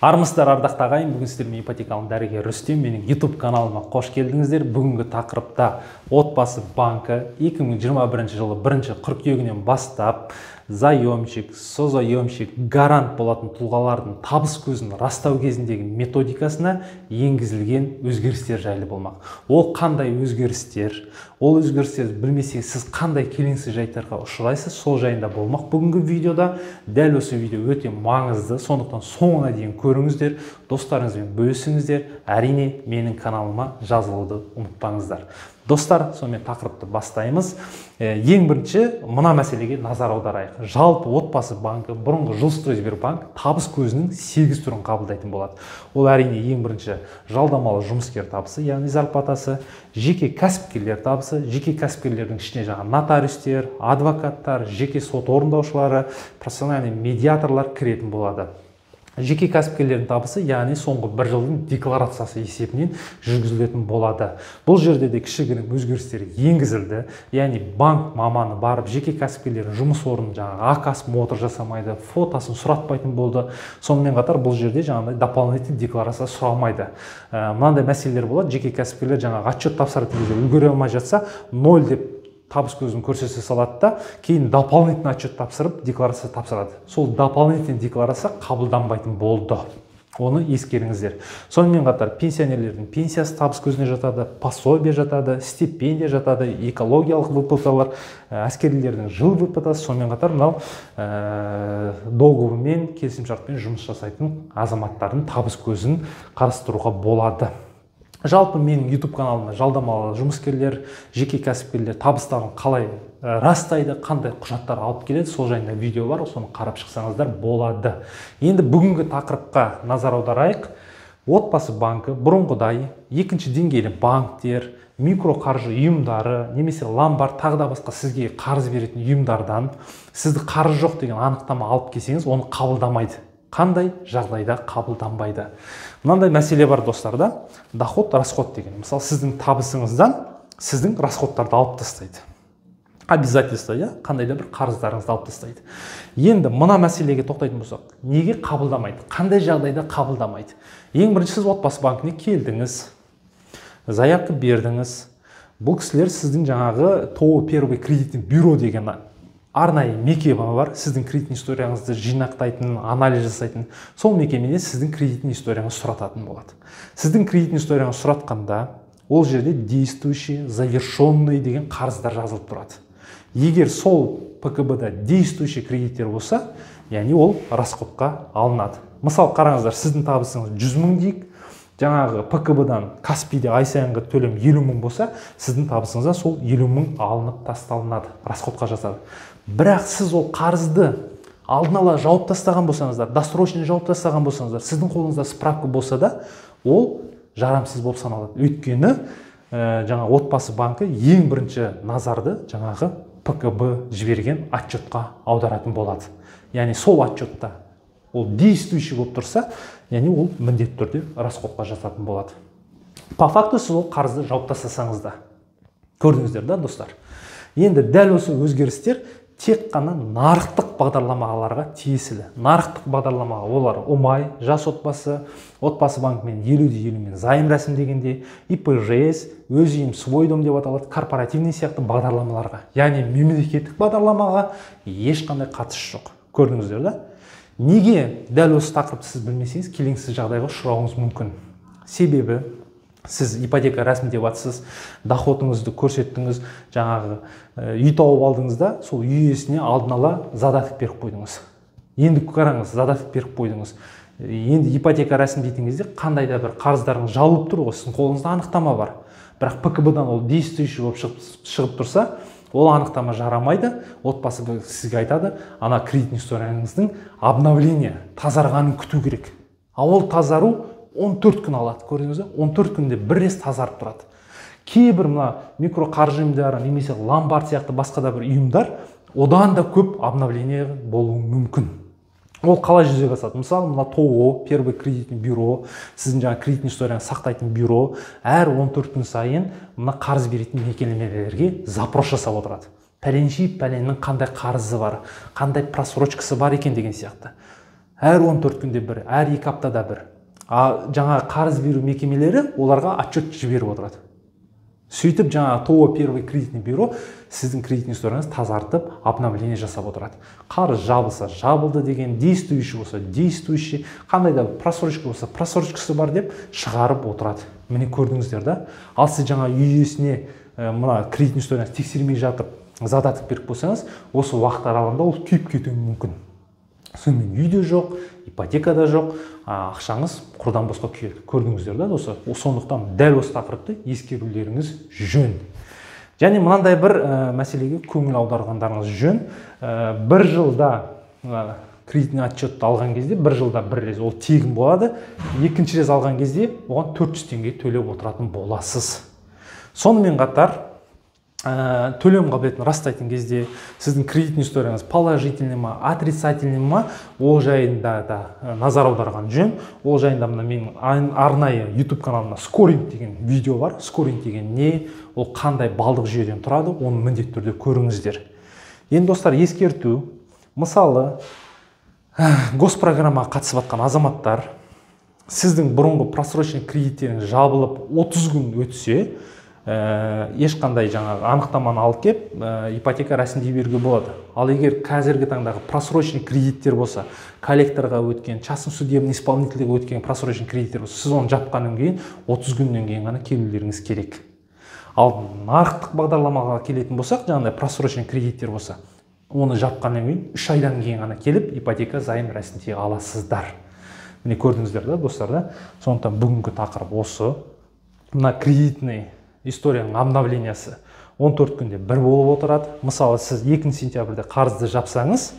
Армысыздар, ардақты ағайын, бүгін сіздермен ипотекалық дәрігер Рүстем. Менің YouTube каналыма қош келдіңіздер. Бүгінгі тақырыпта Отбасы банкі 2021 жылы 1 қыркүйегінен бастап заемщик, созаемщик, гарант болатын тұлғалардың табыс көзін растау кезіндегі методикасына енгізілген өзгерістер жайлы болмақ. Ол қандай өзгерістер? Ол өзгерістерді білмесеңіз, сіз қандай келеңсіз жайттарға ұшырайсыз, сол жайында болмақ бүгінгі видеода. Дәл осы видео өте маңызды, сондықтан соңына дейін көріңіздер, достарыңызбен бөлісіңіздер. Әрине, менің каналыма жазылуды ұмытпаңыздар. Достар, сонымен тақырыпты бастаймыз. Ең бірінші мына мәселеге назар аударайық. Жалпы Отбасы банкі, бұрынғы Жилстройсбербанк, табыс көзінің 8 түрін қабылдайтын болады. Ол әрине ең бірінші жалдамалы жұмыскер табысы, яғни зарплатасы, жеке кәсіпкерлер табысы, жеке кәсіпкерлердің ішіне жаңа нотариустер, адвокаттар, жеке сот орындаушылары, профессиональный медиаторлар кіретін болады. Жеке кәсіпкерлердің табысы, яғни соңғы бір жылдың декларациясы есебінен жүргізілетін болады. Бұл жерде де кішігірім өзгерістер енгізілді. Яғни банк маманы барып жеке кәсіпкерлердің жұмыс орнын жаңағы АК-осмотр жасамайды, фотосын сұратпайтын болды. Сонымен қатар бұл жерде жаңағыдай дополнительный декларация сұрамайды. Мынандай мәселелер болады. Жеке кәсіпкерлер жаңағы отчет тапсыратын кезде үлгере алмай жатса, 0 деп табыс көзін көрсете салады да, кейін дополнительный отчет тапсырып, декларация тапсырады. Сол дополнительный декларация қабылданбайтын болды. Оны ескеріңіздер. Сонымен қатар пенсионерлердің пенсиясы табыс көзіне жатады, пособие жатады, стипендия жатады, экологиялық выплаталар, әскерилердің жыл выплатасы, сонымен қатар мынау договормен, келісімшартпен жұмыс жасайтын азаматтардың табыс көзін қарастыруға болады. Жалпы менің YouTube каналымда жалдамалы жұмыскерлер, жеке кәсіпкерлер табыстарын қалай растайды, қандай құжаттар алып келеді, сол жайында видео бар, соны қарап шықсаңыздар болады. Енді бүгінгі тақырыпқа назар аударайық. Отбасы банкі бұрынғыдай екінші деңгейлі банктер, микроқаржы ұйымдары немесе ломбард, тағы да басқа сізге қарыз беретін ұйымдардан сізді қарыз жоқ деген анықтама алып келсеңіз, оны қабылдамайды. Қандай жағдайда қабылданбайды? Мынандай мәселе бар, достар, да? Доход, расход деген. Мысалы, сіздің табысыңыздан сіздің расходтарды алып тастайды. Обязательство, иә? Қандай да бір қарыздарыңызды алып тастайды. Енді мына мәселеге тоқтайтын болсақ, неге қабылдамайды? Қандай жағдайда қабылдамайды? Ең бірінші сіз Отбасы банкіне келдіңіз, заявка бердіңіз. Бұл кісілер сіздің жаңағы ТОО Первый кредитный бюро деген арнайы мекеме бар, сіздің кредитный историяңызды жинақтайтын, анализ жасайтын. Сол мекемеде сіздің кредитный историяңызды сұрататын болады. Сіздің кредитный историяңызды сұратқанда, ол жерде действующий, завершенный деген қарыздар жазылып тұрады. Егер сол ПКБ-да действующий кредиттер болса, яғни ол расходқа алынады. Мысал қараңыздар, сіздің табысыңыз 100 мың дейік, жаңағы ПКБ-дан Каспийде ай сайынғы төлем 50 мың болса, сіздің табысыңыздан сол 50 мың алынып тасталынады, расходқа жазады. Бірақ сіз ол қарызды алдын ала жауып тастаған болсаңыздар, досрочно жауып тастаған болсаңыздар, сіздің қолыңызда справка болса да, ол жарамсыз болып саналады. Өйткені жаңа Отбасы банкі ең бірінші назарды жаңағы ПКБ жіберген отчетқа аударатын болады. Яғни сол отчетта ол действующий болып тұрса, яғни ол міндетті түрде расходқа жататын болады. По факту сіз ол қарызды жауып тастасаңыз да. Көрдіңіздер да, достар? Енді дәл осы өзгерістер тек қана нарықтық бағдарламаларға тиесілі. Нарықтық бағдарламаға олар Ұмай, Жас отбасы, Отбасы банкімен 50-де 50-мен займ рәсімдегенде, ИПЖС, өз үйім, свой дом деп аталады, корпоративный сияқты бағдарламаларға. Яғни мемлекеттік бағдарламаға ешқандай қатысы жоқ. Көрдіңіздер да? Неге дәл осы тақырыпты сіз білмесеңіз, келеңсіз жағдайға ұшырауыңыз мүмкін? Себебі сіз ипотека рәсімдеп жатсыз, доходыңызды көрсеттіңіз, жаңағы үй тауып алдыңыз да, сол үй иесіне алдын ала задаток беріп қойдыңыз. Енді қараңыз, задаток беріп қойдыңыз. Енді ипотека рәсімдейтін кезде қандай да бір қарыздарыңыз жабылып тұр ғой, сіздің қолыңызда анықтама бар. Бірақ ПКБ-дан ол действующий болып шығып тұрса, ол анықтама жарамайды. Отбасы сізге айтады, ана кредитный историяңыздың обновление, тазарғанын күту керек. А ол тазару 14 күн алады, көрдіңіз бе? 14 күнде бір рет тазарып тұрады. Кейбір мына микроқаржы ұйымдары немесе ломбард сияқты басқа да бір ұйымдар одан да көп обновление болуы мүмкін. Ол қалай жүзеге асады? Мысалы, мына ТОО, Первый кредитный бюро, сіздің жаңа кредитный историяны сақтайтын бюро, әр 14 күн сайын мына қарыз беретін мекемелерге запрос жасап отырады. Пәленше пәленнің қандай қарызы бар, қандай просрочкасы бар екен деген сияқты. Әр 14 күнде бір, әр 2 аптада бір. А жаңа қарыз беру мекемелері оларға отчет жіберіп отырады. Сөйтіп жаңа ТОО Первый кредитный бюро сіздің кредитный историяңызды тазартып, обновление жасап отырады. Қарыз жабылса жабылды деген, действующий болса действующий, қандай да просрочка болса просрочкасы бар деп шығарып отырады. Міне көрдіңіздер да? Ал сіз жаңа үй иесіне мына кредитный историяңызды тексермей жатып задаток беріп қойсаңыз, осы уақыт аралығында ол күйіп кетуі мүмкін. Сонымен үйде жоқ, ипотека да жоқ, ақшаңыз құрдан босқа күйеді. Көрдіңіздер да, достар? Сондықтан дәл осы тақырыпты ескерулеріңіз жөн. Және мынандай бір мәселеге көңіл аударғандарыңыз жөн. Бір жылда кредитный отчетты алған кезде, бір жылда бір рет ол тегін болады. Екінші рет алған кезде оған 400 теңге төлеп отыратын боласыз. Сонымен қатар төлем қабілетін растайтын кезде сіздің кредитный историяңыз положительный ма, отрицательный ма, ол жайында да назар аударған жөн. Ол жайында мына менің арнайы YouTube каналымда скоринг деген видео бар. Скоринг деген не, ол қандай балдық жүйеден тұрады, оны міндетті түрде көріңіздер. Енді достар, ескерту, мысалы, госпрограммаға қатысып жатқан азаматтар, сіздің бұрынғы просроченный кредиттеріңіз жабылып 30 күн өтсе, ешқандай жаңағы анықтаманы алып кеп, ипотека рәсімдей беруге болады. Ал егер қазіргі таңдағы просроченный кредиттер болса, коллекторға өткен, частный судебный исполнительге өткен просроченный кредиттер болса, сіз оны жапқаннан кейін 30 күннен кейін ғана келулеріңіз керек. Ал нарықтық бағдарламаға келетін болсақ, жаңағыдай просроченный кредиттер болса, оны жапқаннан кейін 3 айдан кейін ғана келіп ипотека займ рәсімдей аласыздар. Міне көрдіңіздер да, достар да? Сондықтан бүгінгі тақырып осы. Мына кредитный историяның обновлениясы 14 күнде бір болып отырады. Мысалы, сіз 2 сентябрьде қарызды жапсаңыз,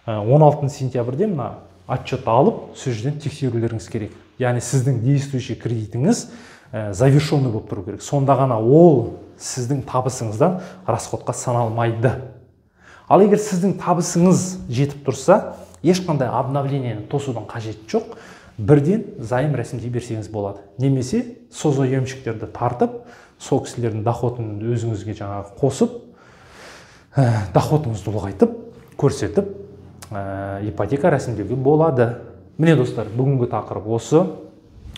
16 сентябрьде мына отчет алып, сол жерден тексерулеріңіз керек. Яғни сіздің действующий кредитіңіз завершенный болып тұру керек. Сонда ғана ол сіздің табысыңыздан расходқа саналмайды. Ал егер сіздің табысыңыз жетіп тұрса, ешқандай обновлениені тосудың қажеті жоқ. Бірден займ рәсімдей берсеңіз болады. Немесе созаемщиктерді тартып, сол кісілердің доходын өзіңізге жаңағы қосып, доходыңызды ұлғайтып, көрсетіп, ипотека рәсімдеуге болады. Міне достар, бүгінгі тақырып осы.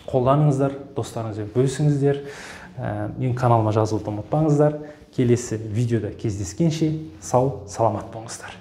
Қолданыңыздар, достарыңызбен бөлісіңіздер. Менің каналыма жазылуды ұмытпаңыздар. Келесі видеода кездескенше сау, саламат болыңыздар.